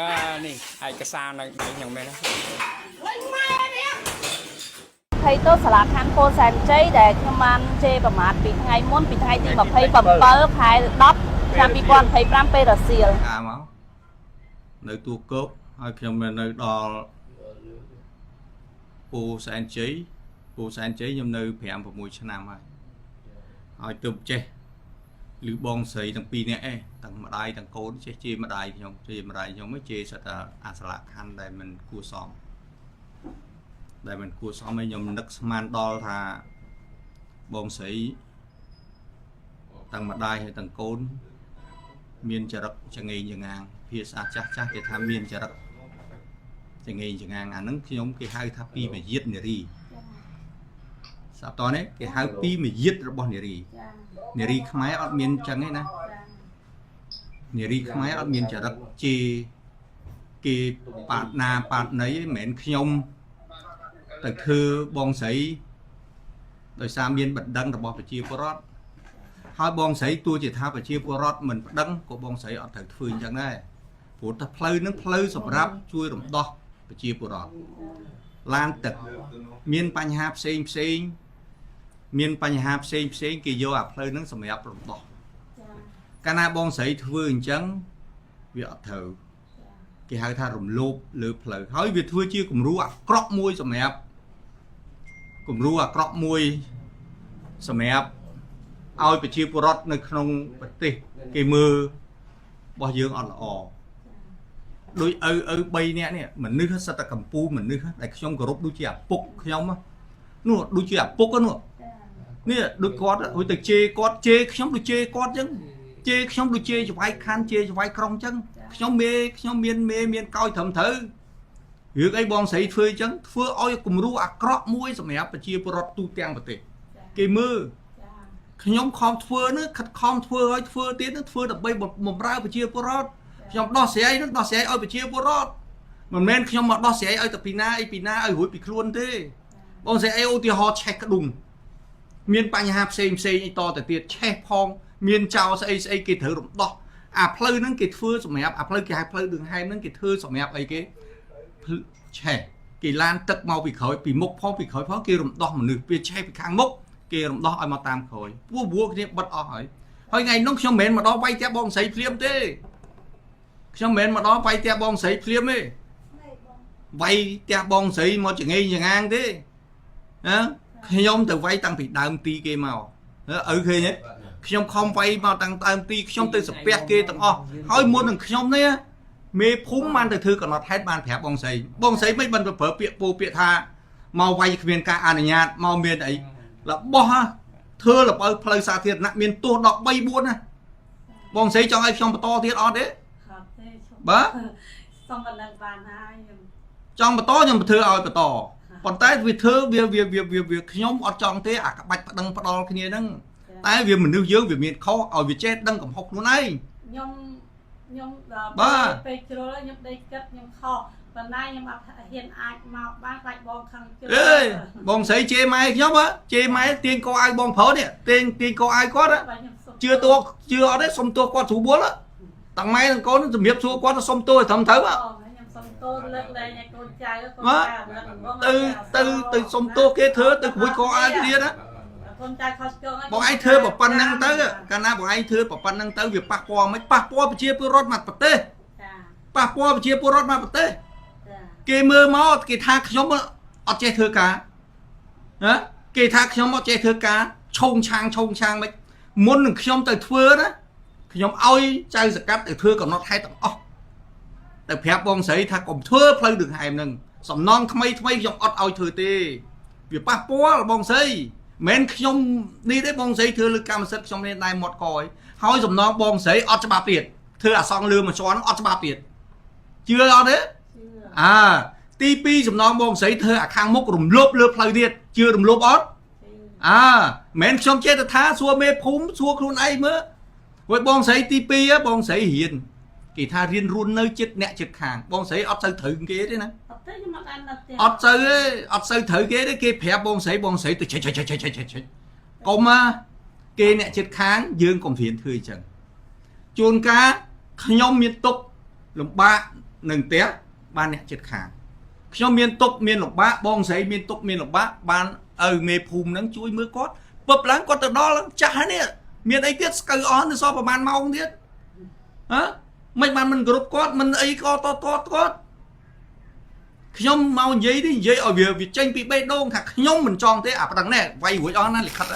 បាទនេះឯកសារនៅដៃខ្ញុំមែនទេ ភ័យទោសសាលាខណ្ឌពោធិ៍សែនជ័យដែលខ្ញុំបានជេរប្រមាថពីថ្ងៃមុនពីថ្ងៃទី27ខែ10ឆ្នាំ2025ពេលរសៀល កាមកនៅទូកោកហើយខ្ញុំនៅដល់ពូសែនជ័យពូសែនជ័យខ្ញុំនៅ5 6ឆ្នាំហើយហើយទើបចេះឬបងស្រីទាំងពីរនាក់ឯងទាំងម្ដាយទាំងកូនចេះជេរម្ដាយខ្ញុំជេរម្ដាយខ្ញុំឯងជេរសិតតែអាសលខណ្ឌដែលមិនគួរសមដែលមិនគួរសមឯងខ្ញុំនឹកស្មានដល់ថាបងស្រីទាំងម្ដាយហើយទាំងកូន មានចរិតចងេងចងាងភាសាចាស់ចាស់គេថាមានចរិតចងេងចងាងអាហ្នឹងខ្ញុំគេហៅថាពីមយាទនារីស្រាប់តនេះគេហៅពីមយាទរបស់នារីនារីខ្មែរអត់មានចឹងទេណានារីខ្មែរអត់មានចរិតជេរគេប៉ាតណាប៉ាតណីឯងមិនមែនខ្ញុំទៅធ្វើបងស្រីដោយសារមានបណ្ដឹងរបស់ប្រជាពលរដ្ឋ ហើយបងស្រីទោះជាថាប្រជាពលរដ្ឋមិនប្តឹងក៏បងស្រីអត់ត្រូវធ្វើអញ្ចឹងដែរព្រោះតែផ្លូវហ្នឹងផ្លូវសម្រាប់ជួយរំដោះប្រជាពលរដ្ឋឡានទឹកមានបញ្ហាផ្សេងផ្សេងមានបញ្ហាផ្សេងផ្សេងគេយកអាផ្លូវហ្នឹងសម្រាប់រំដោះកាលណាបងស្រីធ្វើអញ្ចឹងវាអត់ត្រូវគេហៅថារំលោភលើផ្លូវហើយវាធ្វើជាគំរូអាក្រក់មួយសម្រាប់គំរូអាក្រក់មួយសម្រាប់ ឲ្យប្រជាពលរដ្ឋនៅក្នុងប្រទេសគេមើលរបស់យើងអត់ល្អដូចឪឪ3នាក់នេះមនុស្សសិតតែកម្ពូលមនុស្សដែលខ្ញុំគោរពដូចជាឪពុកខ្ញុំនោះដូចជាឪពុកនោះនេះដូចគាត់ហួយទៅជេរគាត់ជេរខ្ញុំដូចជេរគាត់អញ្ចឹងជេរខ្ញុំដូចជេរចវាយខណ្ឌជេរចវាយក្រុងអញ្ចឹងខ្ញុំមេខ្ញុំមានមេមានកោយត្រឹមត្រូវរឿងអីបងស្រីធ្វើអញ្ចឹងធ្វើឲ្យគំរូអាក្រក់មួយសម្រាប់ប្រជាពលរដ្ឋទូទាំងប្រទេសគេមើល ខ្ញុំខំធ្វើនេះខិតខំធ្វើឲ្យធ្វើទៀតនឹងធ្វើដើម្បីបំរើប្រជាពលរដ្ឋខ្ញុំដោះស្រាយនឹងដោះស្រាយឲ្យប្រជាពលរដ្ឋមិនមែនខ្ញុំមកដោះស្រាយឲ្យតែពីណាអីពីណាឲ្យរួចពីខ្លួនទេបងស្រីអីឧទាហរណ៍ឆេះក្ដុងមានបញ្ហាផ្សេងផ្សេងអីតទៅទៀតឆេះផងមានចោលស្អីស្អីគេត្រូវរំដោះអាផ្លូវហ្នឹងគេធ្វើសម្រាប់អាផ្លូវគេហៅផ្លូវđườngហែមហ្នឹងគេធ្វើសម្រាប់អីគេឆេះគេឡានទឹកមកពីក្រោយពីមុខផងពីក្រោយផងគេរំដោះមនុស្សពេលឆេះពីខាងមុខ គេរំដោះឲ្យមកតាមក្រោយពួកវួរគ្នាបិទអស់ហើយហើយថ្ងៃនោះខ្ញុំមិនមែនមកដល់វាយផ្ទះបងស្រីភ្លាមទេខ្ញុំមិនមែនមកដល់វាយផ្ទះបងស្រីភ្លាមទេវាយផ្ទះបងស្រីមកចងេងចងាងទេណាខ្ញុំទៅវាយតាំងពីដើមទីគេមកឪឃើញទេខ្ញុំខំវាយមកតាំងដើមទីខ្ញុំទៅសាពះគេទាំងអស់ហើយមុននឹងខ្ញុំនេះមេភូមិបានទៅធ្វើកំណត់ហេតុបានប្រាប់បងស្រីបងស្រីមិនបានទៅប្រើពាក្យពោពាក្យថាមកវាយគ្មានការអនុញ្ញាតមកមានអី របស់ហ่ะធ្វើល្បើផ្លូវសាធារណៈមានទោសដល់3 4ណាបងស្រីចង់ឲ្យខ្ញុំបន្តទៀតអត់ទេ អត់ទេឈប់ បាទ សុំប៉ុណ្ណឹងបានហើយខ្ញុំ ចង់បន្តខ្ញុំធ្វើឲ្យបន្តប៉ុន្តែវាធ្វើវាវាវាវាវាខ្ញុំអត់ចង់ទេអាក្បាច់ប្តឹងផ្ដាល់គ្នាហ្នឹងតែវាមនុស្សយើងវាមានខុសឲ្យវាចេះដឹងកំហុសខ្លួនឯង ខ្ញុំខ្ញុំដល់ បាទ ពេលជ្រុលខ្ញុំដេកគិតខ្ញុំខុសប៉ុន្តែខ្ញុំអត់ហ៊ានអាចមកបានខ្លាចបងខឹងជ្រុល អេបងស្រីជេរម៉ែខ្ញុំហ៎ជេរម៉ែទាញកអាវបងប្រុសនេះទាញទាញកអាវគាត់ហ៎ បាទខ្ញុំសុំ ជឿតួជឿអត់ទេសុំទោសគាត់ស្រួលហ៎តាំងម៉ែទាំងកូនជំរាបសួរគាត់សុំទោសឲ្យត្រឹមត្រូវហ៎ ខ្ញុំសុំទោសលើកលែងឲ្យកូនចៅកូន បាទ ចៅលើកបង ទៅទៅទៅសុំទោសគេធ្វើទៅក្រួយកអាវគ្នាណា កូនចៅខុសឆ្គងហើយ បងឯងធ្វើប៉ុណ្្នឹងទៅកាលណាបងឯងធ្វើប៉ុណ្្នឹងទៅវាប៉ះពាល់មិនប៉ះពាល់ប្រជាពលរដ្ឋមួយប្រទេស ចា ប៉ះពាល់ប្រជាពលរដ្ឋមួយប្រទេស ចា គេមើលមកគេថាខ្ញុំអត់ចេះធ្វើការណាគេថាខ្ញុំអត់ចេះធ្វើការឆោងឆាងឆោងឆាងមិនមុននឹងខ្ញុំទៅធ្វើណាខ្ញុំឲ្យចៅសកាត់ទៅធ្វើកំណត់ហេតុទាំងអស់តែប្រាប់បងស្រីថាកុំធ្វើផ្លូវđườngហែមហ្នឹងសំណងថ្មីថ្មីខ្ញុំអត់ឲ្យធ្វើទេវាប៉ះពាល់បងស្រីមិនខ្ញុំនេះទេបងស្រីធ្វើលើកម្មសិទ្ធិខ្ញុំនេះដែរមាត់កយហើយសំណងបងស្រីអត់ច្បាប់ទៀតធ្វើអាសងលឿមួយជាន់អត់ច្បាប់ទៀតជឿអត់ទេ ជឿ អាទី2សំណងបងស្រីធ្វើអាខាងមុខរំលោភលើផ្លូវទៀតជឿរំលោភអត់ ជឿ អាមិនខ្ញុំចេះតែថាសួរមេភូមិសួរខ្លួនឯងមើលហើយបងស្រីទី2ហ៎បងស្រីរៀនគេថារៀនរួននៅចិត្តអ្នកចិត្តខាងបងស្រីអត់សូវត្រូវគេទេណា អត់ទេខ្ញុំអត់អានដល់ផ្ទះ អត់សូវទេអត់សូវត្រូវគេទេគេប្រាប់បងស្រីបងស្រីទៅឆិចឆិចឆិចឆិចឆិចឆិចកុំណាគេអ្នកចិត្តខាងយើងកុំរៀនធ្វើអញ្ចឹងជួនកាលខ្ញុំមានទុកលំបាក នឹងផ្ទះបានអ្នកចិត្តខាងខ្ញុំមានទុកមានលំបាកបងស្រីមានទុកមានលំបាកបានឪមេភូមិនឹងជួយមើលគាត់ពឹបឡើងគាត់ទៅដល់ចាស់ហើយនេះមានអីទៀតស្កូវអស់នៅសល់ប្រហែលម៉ោងទៀតហ៎មិនបានមិនគ្រប់គាត់មិនអីក៏តតគាត់ខ្ញុំមកនិយាយនេះនិយាយឲ្យវាចេញពីបេះដូងថាខ្ញុំមិនចង់ទេអាប្តឹងនេះវាយរួចអស់ណាលិខិត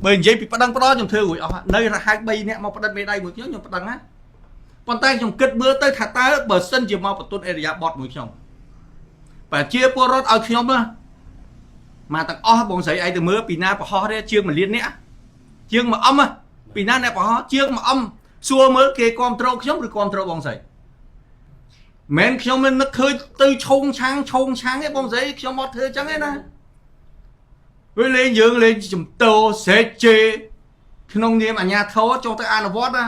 បើនិយាយពីប្តឹងផ្ដល់ខ្ញុំធ្វើរួចអស់នៅរហែក3នាក់មកផ្ដិតមេដៃមួយខ្ញុំខ្ញុំប្តឹងណាប៉ុន្តែខ្ញុំគិតមើលទៅថាតើបើសិនជាមកបន្ទន់អេរិយាបថមួយខ្ញុំប្រជាពលរដ្ឋឲ្យខ្ញុំណាមកទាំងអស់បងស្រីឯងទៅមើលពីណាប្រហោះទេជាង1លាននាក់ជាងមួយអឹមពីណាអ្នកប្រហោះជាងមួយអឹមសួរមើលគេគ្រប់ត្រូលខ្ញុំឬគ្រប់ត្រូលបងស្រីមិនខ្ញុំមិននឹកឃើញទៅឆោងឆាងឆោងឆាងទេបងស្រីខ្ញុំអត់ធ្វើចឹងទេណាវាលេងយើងលេងចំតោស្រែកជេក្នុងនាមអាញាធរចុះទៅអនុវត្តណា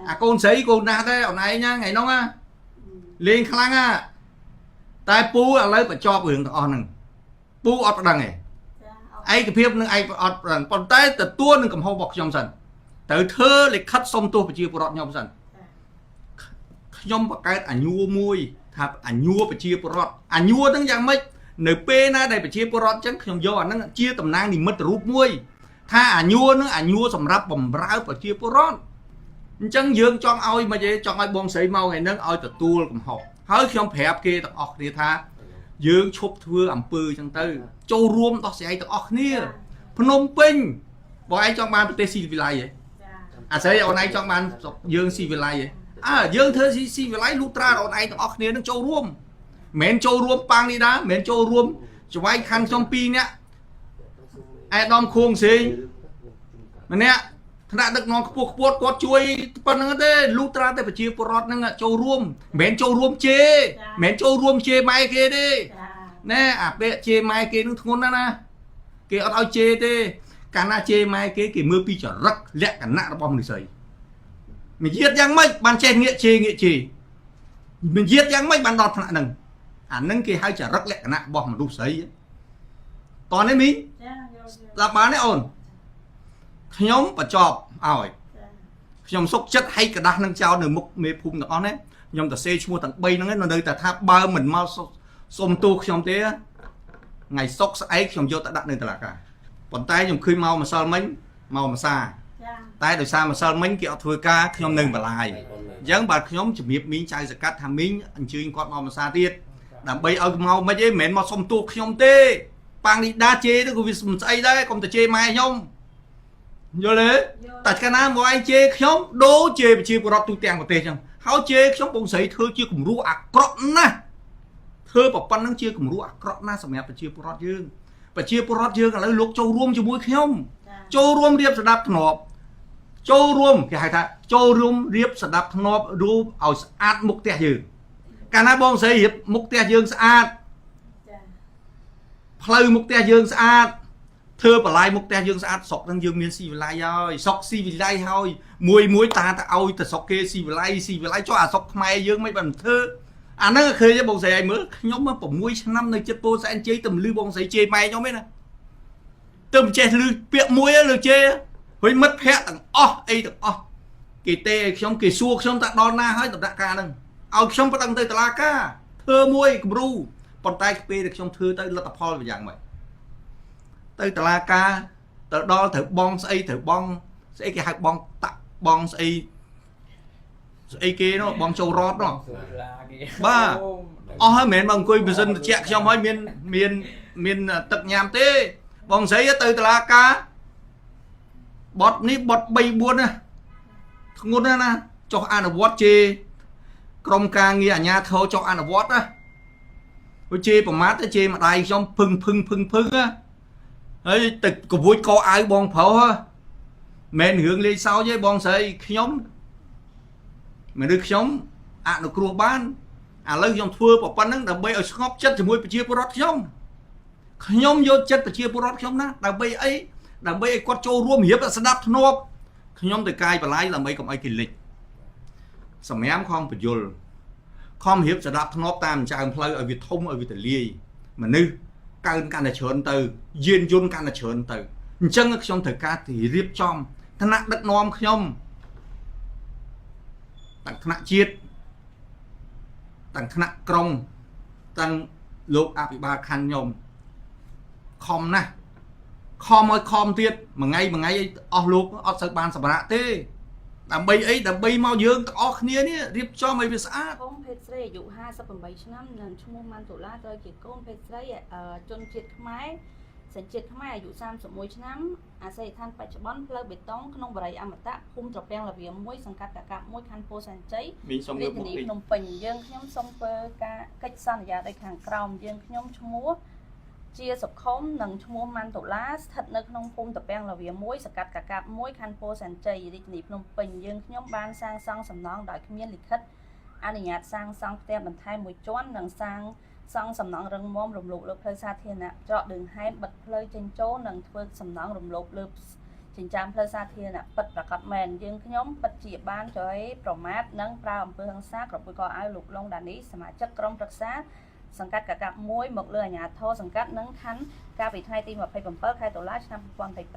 អាកូនស្រីកូនណាស់ដែរអនឯងណាថ្ងៃនោះណាលេងខ្លាំងណាតែពូឥឡូវបញ្ចប់រឿងទាំងអស់ហ្នឹងពូអត់ប្តឹងទេឯកភាពនឹងឯងអត់ប្តឹងប៉ុន្តែទទួលនឹងកំហុសរបស់ខ្ញុំសិនត្រូវធ្វើលិខិតសុំទោសប្រជាពលរដ្ឋខ្ញុំសិនខ្ញុំបង្កើតអញួមួយថាអញួប្រជាពលរដ្ឋអញួហ្នឹងយ៉ាងម៉េចនៅពេលណាដែលប្រជាពលរដ្ឋចឹងខ្ញុំយកអាហ្នឹងជាតំណាងនិមិត្តរូបមួយថាអញួហ្នឹងអញួសម្រាប់បំរើប្រជាពលរដ្ឋអញ្ចឹងយើងចង់ឲ្យមកទេចង់ឲ្យបងស្រីមកថ្ងៃហ្នឹងឲ្យទទួលកំហុសហើយខ្ញុំប្រាប់គេទាំងអស់គ្នាថាយើងឈប់ធ្វើអំពើចឹងទៅចូលរួមដោះស្រាយទាំងអស់គ្នាភ្នំពេញបងឯងចង់បានប្រទេសស៊ីវិល័យហ៎អាស្រីអូនឯងចង់បានយើងស៊ីវិល័យហ៎អើយើងធ្វើស៊ីវិល័យលុះត្រាអូនឯងទាំងអស់គ្នានឹងចូលរួមមិនមែនចូលរួមប៉ាងនេះដែរមិនមែនចូលរួមច្វាយខណ្ឌខ្ញុំ2នាក់អេដាមខួងសេងម្នាក់ថ្នាក់ដឹកនាំខ្ពស់ខ្ពស់គាត់ជួយប៉ុណ្្នឹងទេលុះត្រាតែប្រជាពលរដ្ឋនឹងចូលរួមមិនមែនចូលរួមជេមិនមែនចូលរួមជេម៉ែគេទេណែអាពាក្យជេម៉ែគេនឹងធ្ងន់ណាស់ណាគេអត់ឲ្យជេទេកាលណាជេម៉ែគេគេមើលពីចរិតលក្ខណៈរបស់មនុស្សស្រីមយាទយ៉ាងម៉េចបានចេះងាកជេងាកជេមយាទយ៉ាងម៉េចបានដល់ថ្នាក់ហ្នឹងអាហ្នឹងគេហៅចរិតលក្ខណៈរបស់មនុស្សស្រីតោះនេះមីស្ដាប់បានទេអូនខ្ញុំបញ្ចប់ឲ្យខ្ញុំសុកចិត្តហែកกระดาษនឹងចោលនៅមុខមេភូមិទាំងអស់ណាខ្ញុំទៅសេឈ្មោះទាំង3ហ្នឹងនៅតែថាបើមិនមកសុំទោសខ្ញុំទេថ្ងៃសុកស្អែកខ្ញុំយកទៅដាក់នៅតុលាការប៉ុន្តែខ្ញុំឃើញមកម្សិលមិញមកម្សាតែដោយសារម្សិលមិញគេអត់ធ្វើការខ្ញុំនៅបន្លាយអញ្ចឹងបាទខ្ញុំជំរាបមីងចៅសកាត់ថាមីងអញ្ជើញគាត់មកម្សាទៀតដើម្បីឲ្យមកមិនអីមិនមែនមកសុំទោសខ្ញុំទេប៉ាងនេះដាជេទៅក៏វាមិនស្អីដែរកុំទៅជេរម៉ែខ្ញុំយល់ទេតែកាលណាមកឯងជេរខ្ញុំដូរជេរប្រជាពលរដ្ឋទូទាំងប្រទេសអញ្ចឹងហើយជេរខ្ញុំបងស្រីធ្វើជាគំរូអាក្រក់ណាស់ធ្វើប៉ុណ្្នឹងជាគំរូអាក្រក់ណាស់សម្រាប់ប្រជាពលរដ្ឋយើងប្រជាពលរដ្ឋយើងឥឡូវលោកចូលរួមជាមួយខ្ញុំចូលរួមរៀបស្ដាប់ធ្នាប់ចូលរួមគេហៅថាចូលរួមរៀបស្ដាប់ធ្នាប់រូបឲ្យស្អាតមុខផ្ទះយើងកាលណាបងស្រីរៀបមុខផ្ទះយើងស្អាតផ្លូវមុខផ្ទះយើងស្អាតធ្វើបន្លាយមុខផ្ទះយើងស្អាតស្រុកនឹងយើងមានស៊ីវិល័យហើយស្រុកស៊ីវិល័យហើយមួយមួយតាទៅឲ្យទៅស្រុកគេស៊ីវិល័យស៊ីវិល័យចុះអាស្រុកខ្មែរយើងមិនបានធ្វើអាហ្នឹងឃើញទេបងស្រីឲ្យមើលខ្ញុំ6ឆ្នាំនៅចិត្តពោធិ៍សែនជ័យទៅលឺបងស្រីជេរម៉ែខ្ញុំឯណាទៅមិនចេះលឺពាក្យមួយលើជេរហើយមិត្តភ័ក្តិទាំងអស់អីទាំងអស់គេទេឲ្យខ្ញុំគេសួរខ្ញុំថាដល់ណាហើយដំណាក់កាលហ្នឹងឲ្យខ្ញុំប្តឹងទៅតុលាការធ្វើមួយគំរូប៉ុន្តែពេលដែលខ្ញុំធ្វើទៅលទ្ធផលវាយ៉ាងម៉េចទៅតុលាការទៅដល់ត្រូវបងស្អីត្រូវបងស្អីគេហៅបងតាក់បងស្អីស្អីគេនោះបងចូលរតនោះបាទអស់ហើយមិនមែនមកអង្គុយម៉ាស៊ីនត្រជាក់ខ្ញុំហើយមានមានមានទឹកញ៉ាំទេបងស្រីទៅតុលាការបត់នេះបត់3 4ណាធ្ងន់ណាស់ណាចុះអនុវត្តជេក្រុមការងារអាជ្ញាធរចុះអនុវត្តណាព្រោះជេប្រមាថទៅជេម្ដាយខ្ញុំភឹងភឹងភឹងភឹងណាហើយទៅកវួចកអាវបងប្រុសមិនរឿងលេងសើចទេបងស្រីខ្ញុំមនុស្សខ្ញុំអនុគ្រោះបានឥឡូវខ្ញុំធ្វើប៉ុណ្្នឹងដើម្បីឲ្យស្ងប់ចិត្តជាមួយប្រជាពលរដ្ឋខ្ញុំខ្ញុំយកចិត្តប្រជាពលរដ្ឋខ្ញុំណាដើម្បីអីដើម្បីឲ្យគាត់ចូលរួមរៀបស្ដាប់ធ្នាប់ខ្ញុំទៅកាយបន្លាយដើម្បីកុំឲ្យគេលិចសម្រាមខំបញ្យលខំរៀបស្ដាប់ធ្នាប់តាមចើមផ្លូវឲ្យវាធំឲ្យវាទលាយមនុស្សកើនកាន់តែច្រើនទៅយានយន្តកាន់តែច្រើនទៅអញ្ចឹងខ្ញុំត្រូវការទីរៀបចំថ្នាក់ដឹកនាំខ្ញុំទាំងថ្នាក់ជាតិ ទាំងថ្នាក់ក្រុងទាំងលោកអភិបាលខណ្ឌខ្ញុំខំណាស់ខំឲ្យខំទៀតមួយថ្ងៃមួយថ្ងៃអីអស់លោកអត់សូវបានសម្រាកទេដើម្បីអីដើម្បីមកយើងទាំងអស់គ្នានេះរៀបចំឲ្យវាស្អាត កូនភេទស្រីអាយុ58ឆ្នាំនិងឈ្មោះម៉ាន់តុលាត្រូវជាកូនភេទស្រីជនជាតិខ្មែរសញ្ជាតិខ្មែរអាយុ31ឆ្នាំអាស័យដ្ឋានបច្ចុប្បន្នផ្លូវបេតុងក្នុងបរិយាអមតៈភូមិត្រពាំងល្វា1សង្កាត់កាកាប1ខណ្ឌពោធិ៍សែនជ័យ មីងសុំ រាជធានី ងើបមុខតិច ភ្នំពេញយើងខ្ញុំសូមធ្វើការកិច្ចសន្យាដោយខាងក្រោមយើងខ្ញុំឈ្មោះជាសុខុមនិងឈ្មោះម៉ាន់តុលាស្ថិតនៅក្នុងភូមិត្រពាំងល្វា1សង្កាត់កាកាប1ខណ្ឌពោធិ៍សែនជ័យរាជធានីភ្នំពេញយើងខ្ញុំបានសាងសង់សំណង់ដោយគ្មានលិខិតអនុញ្ញាតសាងសង់ផ្ទះបន្ថែមមួយជាន់និងសាងសង់សំណង់រឹងមាំរំលោភលើផ្លូវសាធារណៈច្រកđườngហែមបិទផ្លូវចេញចូលនិងធ្វើសំណង់រំលោភលើចិញ្ចើមផ្លូវសាធារណៈពិតប្រាកដមែនយើងខ្ញុំពិតជាបានចុយប្រមាថនិងប្រើអំពើហិង្សាក្រពុយកអាវលោកឡុងដានីសមាជិកក្រុមប្រឹក្សាសង្កាត់កាកាប់1មកលើអាជ្ញាធរសង្កាត់និងខណ្ឌកាលពីថ្ងៃទី27ខែតុលាឆ្នាំ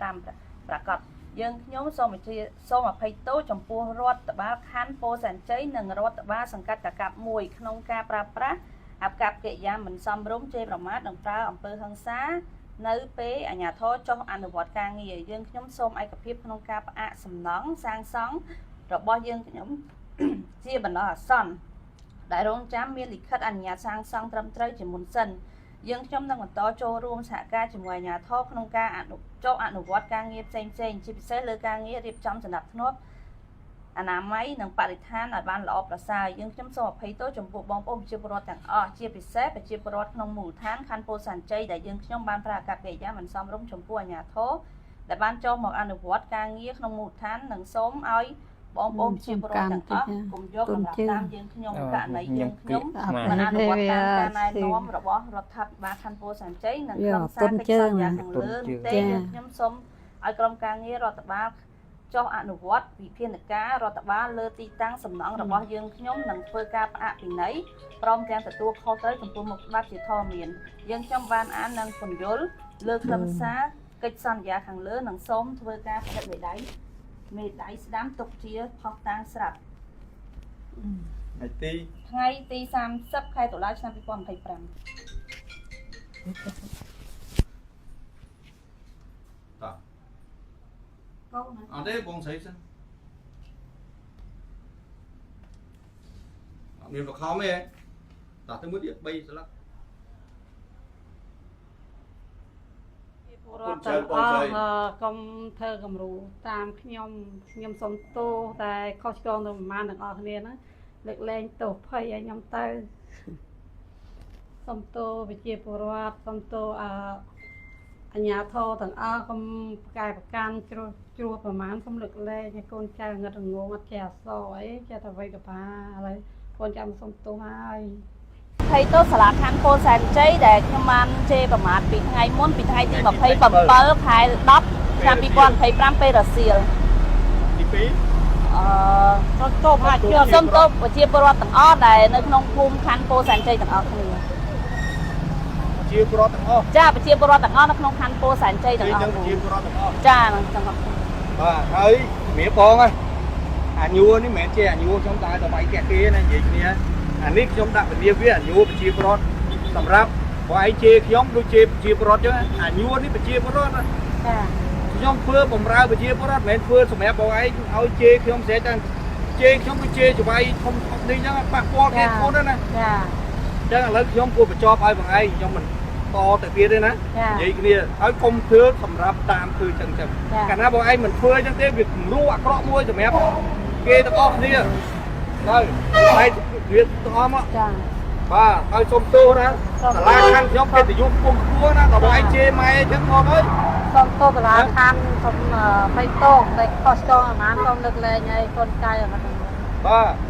2025ប្រាកដយើងខ្ញុំសូមអធិសូមអភ័យទោសចំពោះរដ្ឋបាលខណ្ឌពោធិ៍សែនជ័យនិងរដ្ឋបាលសង្កាត់កាកាប់1ក្នុងការប្រើប្រាស់អាកប្បកិរិយាមិនសមរម្យជេរប្រមាថនិងប្រើអំពើហិង្សានៅពេលអាជ្ញាធរចុះអនុវត្តការងារយើងខ្ញុំសូមឯកភាពក្នុងការផ្អាកសំណង់សាងសង់របស់យើងខ្ញុំ ជាបណ្ដោះអាសន្នដែលរងចាំមានលិខិតអនុញ្ញាតសាងសង់ត្រឹមត្រូវជាមុនសិនយើងខ្ញុំនឹងបន្តចូលរួមសហការជាមួយអាជ្ញាធរក្នុងការអនុចុះអនុវត្តការងារផ្សេងៗជាពិសេសលើការងាររៀបចំសណ្ដាប់ធ្នាប់អនាម័យនិងបរិស្ថានឲ្យបានល្អប្រសើរយើងខ្ញុំសូមអភ័យទោសចំពោះបងប្អូនប្រជាពលរដ្ឋទាំងអស់ជាពិសេសប្រជាពលរដ្ឋក្នុងមូលដ្ឋានខណ្ឌពោធិ៍សែនជ័យដែលយើងខ្ញុំបានប្រើអាកប្បកិរិយាមិនសមរម្យចំពោះអាជ្ញាធរដែលបានចុះមកអនុវត្តការងារក្នុងមូលដ្ឋាននិងសូមឲ្យបងប្អូនប្រជាពលរដ្ឋទាំងអស់កុំយកកម្រាប់តាមយើងខ្ញុំករណីយើងខ្ញុំមិនអនុវត្តតាមការណែនាំរបស់រដ្ឋាភិបាលខណ្ឌពោធិ៍សែនជ័យនិងក្រុមសារកិច្ចសន្យាខាងលើនោះទេយើងខ្ញុំសូមឲ្យក្រុមការងាររដ្ឋបាលចុះអនុវត្តវិធានការរដ្ឋបាលលើទីតាំងសំណង់របស់យើងខ្ញុំនឹងធ្វើការផ្អាកពិន័យព្រមទាំងទទួលខុសត្រូវចំពោះមុខច្បាប់ជាធរមានយើងខ្ញុំបានអាននិងពន្យល់លើខ្លឹមសារកិច្ចសន្យាខាងលើនិងសូមធ្វើការផ្តិតមេដៃមេដៃស្ដាំទុកជាផុសតាងស្រាប់ ថ្ងៃទី ថ្ងៃទី30ខែតុលាឆ្នាំ2025 តោះ កូនណា អត់ទេបងស្រីសិនអត់មានបខំទេតោះទៅមួយទៀត3ស្លឹក ពលរដ្ឋទាំងអស់កុំធ្វើគំរូតាមខ្ញុំខ្ញុំសូមទោសតែខុសឆ្គងទៅប្រហែលទាំងអស់គ្នាហ្នឹងលើកលែងទោសភ័យឲ្យខ្ញុំទៅសូមទោសប្រជាពលរដ្ឋសូមទោសអអាជ្ញាធរទាំងអស់កុំប្រកែប្រកាន់ជ្រុះជ្រោះប្រហែលសូមលើកលែងឲ្យកូនចៅងឹតងងអត់ចេះអក្សរអីចេះតែវៃតបាឥឡូវកូនចាំសូមទោសហើយ ភ័យទោសសាលាខណ្ឌពោធិ៍សែនជ័យដែលខ្ញុំបានជេរប្រមាថពីថ្ងៃមុនពីថ្ងៃទី27ខែ10ឆ្នាំ2025ពេលរសៀល ទី2 អឺ សូមទោសហាជឿ សូមទោសប្រជាពលរដ្ឋទាំងអស់ដែលនៅក្នុងភូមិខណ្ឌពោធិ៍សែនជ័យទាំងអស់គ្នា ជាពលរដ្ឋទាំងអស់ ចាប្រជាពលរដ្ឋទាំងអស់នៅក្នុងខណ្ឌពោធិ៍សែនជ័យទាំងអស់ នឹងជាពលរដ្ឋទាំងអស់ ចាទាំងអស់គ្នា បាទហើយជំរាបបងហើយអាញួរនេះមិនមែនជាអាញួរខ្ញុំដើរទៅវាយផ្ទះគេណានិយាយគ្នាអានេះខ្ញុំដាក់ពលាវាអាញួរប្រជាពលរដ្ឋសម្រាប់បើឯងជេរខ្ញុំដូចជេរប្រជាពលរដ្ឋចឹងអាញួរនេះប្រជាពលរដ្ឋណា ចា ខ្ញុំធ្វើបំរើប្រជាពលរដ្ឋមិនមែនធ្វើសម្រាប់បងឯងឲ្យជេរខ្ញុំស្រេចតែជេរខ្ញុំគឺជេរច្បាយធំធំនេះចឹងប៉ះពាល់គេធ្ងន់ណាស់ណា ចា ចឹងឥឡូវខ្ញុំគួរបញ្ចប់ឲ្យបងឯងខ្ញុំមិនតទៅទៀតទេណា ចា និយាយគ្នាហើយកុំធ្វើសម្រាប់តាមធ្វើចឹងចឹង ចា កាលណាបងឯងមិនធ្វើចឹងទេវាគំរូអាក្រក់មួយសម្រាប់គេទាំងអស់គ្នាទៅតែវាទាំងអស់មក ចា បាទហើយសុំទោសណា សូម សាលាខណ្ឌខ្ញុំកិត្តិយសខ្ពង់ខ្ពស់ណាដល់បងឯងជេរម៉ែចឹងមកហើយ សូមទោសសាលាខណ្ឌសូមភ័យទោសតែខុសឆ្គងអាម៉ានសូមលើកលែងឲ្យកូនចៅអាម៉ាន បាទ